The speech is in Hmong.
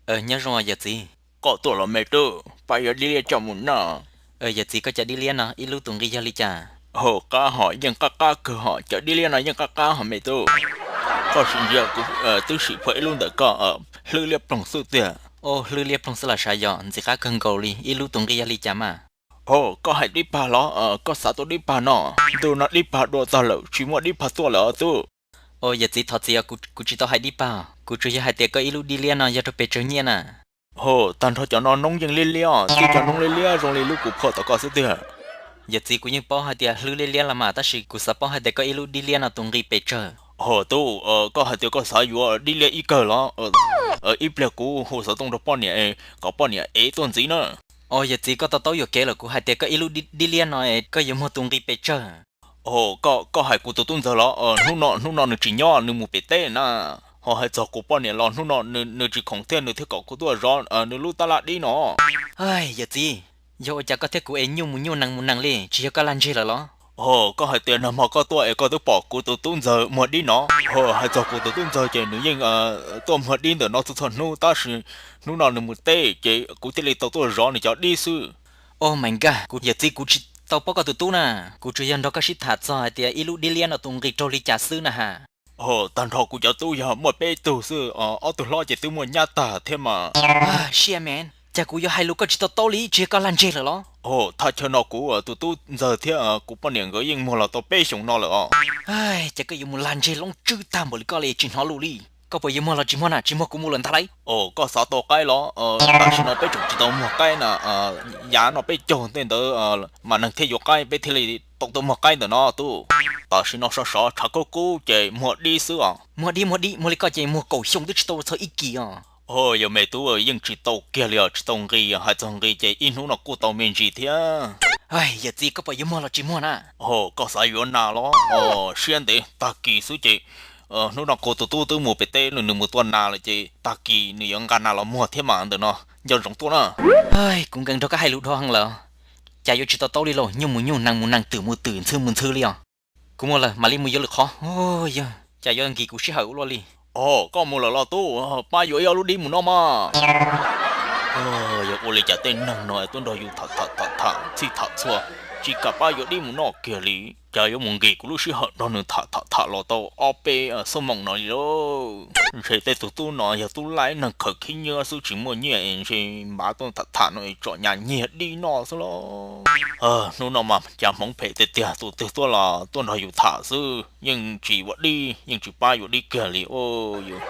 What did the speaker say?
Nyob zoo yawm txiv. Koj tuaj los me tub, pab yuav dib liab coj mus noj. Yawm txiv, koj cov dib liab no ib lub tus nqi yog li cas? Hauv qab hom yeej qab qab kawg hom, cov dib liab no yeej qab qab hom me tub. Koj sim ntsia kuv twb sim phua ib lub ntawm koj, hlwb liab ploog xwb tiag. Hlwb liab ploog xwb los sav yog ntxim qab kawg nkaus li, ib lub tus nqi yog li cas mas? Hauv, koj hais dib pag los? Koj xav tua dib pag no? Ntu no dib pag dua tag lawm, tsis muaj dib pag tuaj lawm os tub. Yawm txiv, thov txim, kuv tsis tau hais dib pag, kuv tsuas yog hais tias koj ib lub dib liab no yog rau pes tsawg nyiaj na? Hauv, tag nrho cov no noob yeej liab liab, tib cov noob liab liab zoo li lub kuv phua tom koj xwb tiag. Yawm txiv, kuv yeej paub hais tias hlwb liab liab los mas, tab sis kuv xav paub hais tias koj ib lub dib liab no tus nqi pes tsawg? Hauv tub, koj hais tias koj xav yuav dib liab ib kawg los? Ib pliag kuv hu xov tooj rau poj niam kom poj niam ev tuaj ntxiv na. Yawm txiv, koj to taub yuam kev lawm, kuv hais tias koj ib lub dib liab no koj yuav muag tus nqi pes tsawg? Hauv, koj hais kuv tus tub ntxawg los? Hnub no, hnub no nws tsis nyob, nws mus pem teb na. Ho hais txog kuv poj niam los hnub no nws tsis khoom thiab, nws thiaj kom kuv tuaj zov nws lub tab laj dib no. Yawm txiv, yog ua cas koj thiab kuv es nyuj mus nyuj nees mus nees li, tsis yog koj lag ntseg lawm los? Hauv, koj hais tias nag hmo koj tuaj es koj twb pom kuv tus tub ntxawg muag dib no. Hauv, hais txog kuv tus tub ntxawg ces nws yeej tuaj muag dib ntawm no txhua txhua hnub, tab sis hnub no nws mus teb ces kuv thiaj li tau tuaj zov nws cov dib xwb. Oh my God, kuv yawm txiv, kuv tsis tau paub koj tus tub na, kuv tsuas yog nrog koj sib tham txog hais tias ib lub dib liab no tus nqi raug li cas xwb na has. Hauv, tag nrho kuv cov tub yog muaj peb tug xwb, ob tug hlob ces twb muaj nyab tag thiab mas. Shit man, cas kuv yuav hais lus koj tsis to taub li, tsis yog koj lag ntseg lawm los? Hauv, thaj chaw no kuv tus tub ntxawg thiab kuv poj niam nkawd yeej muag los tau peb xyoos no lawm os. Ces koj yuav mus lag ntseg loob tswb tag npaum li koj li tsis hnov lus li. Koj puas yuav muag los tsis muag na, tsis muag kuv mus lawm ntag lauj. Hauv, koj xav tau qaib los? Tam sim no peb tseem tsis tau muag qaib na, yav noj peb caug tej ntawd mas neeg thiaj yuav qaib, peb thiaj li tau tuaj muag qaib ntawm no tub. Tam sim no sov sov tshav kub kub ces muag dib xwb os. Muag dib, muag dib, muag li koj ces muag kaum xyoo twb tsis tau txog ib kis os. Hauv, yog me tub, yeej tsis tau kiag li os, tsis tau nqi, hais txog nqi ces ib hnub no kuj tau me ntsis thiab. Yawm txiv, koj puas yuav muag los tsis muag na? Hauv, koj xav yuav nas los? Siab ntev, tag kis xwb ces hnub no kuv tus tub twb mus pem teb, nws mus tua nas lawm ces tag kis nws yuav nqa nas los muag thiab mas, ntawm no nco ntsoov tuaj na. Kuv nkees nrog koj hais lus dhau heev lawm, cas yuav tsis to taub li lauj, nyuj mus nyuj, nees mus nees, twm mus twm, ntxhw mus ntxhw li os. Kuv mus lawm, mam li mus yuav lwm qhov. Yog cas yuav nkis kuv sij hawm ua luaj li. Hauv, koj mus lawm los tub, pab yuav ib ob lub dib mus noj mas. Yog ua li cas tej neeg no tuaj nrog yus tham tham tham tham txhij tham txhua, tsis kam pab yuav dib mus noj kiag li. Cas yuav mus nkis kuv lub sij hawm nrog nws tham tham tham los tau ob peb xuab moos no li lauj. Ntshe tej tus tub no yog tub laib neeg khaws khib nyiab xwb tsis muaj nyiaj es ntshe npav tuaj tham tham no tsom nyas nyiag dib noj xwb lauj. Hnub no mas cas hmoov phem tiag tiag, tus twg tuaj los tuaj nrog yus tham xwb, yeej tsis ua dib, yeej tsis pab yuav dib kiag li. Yus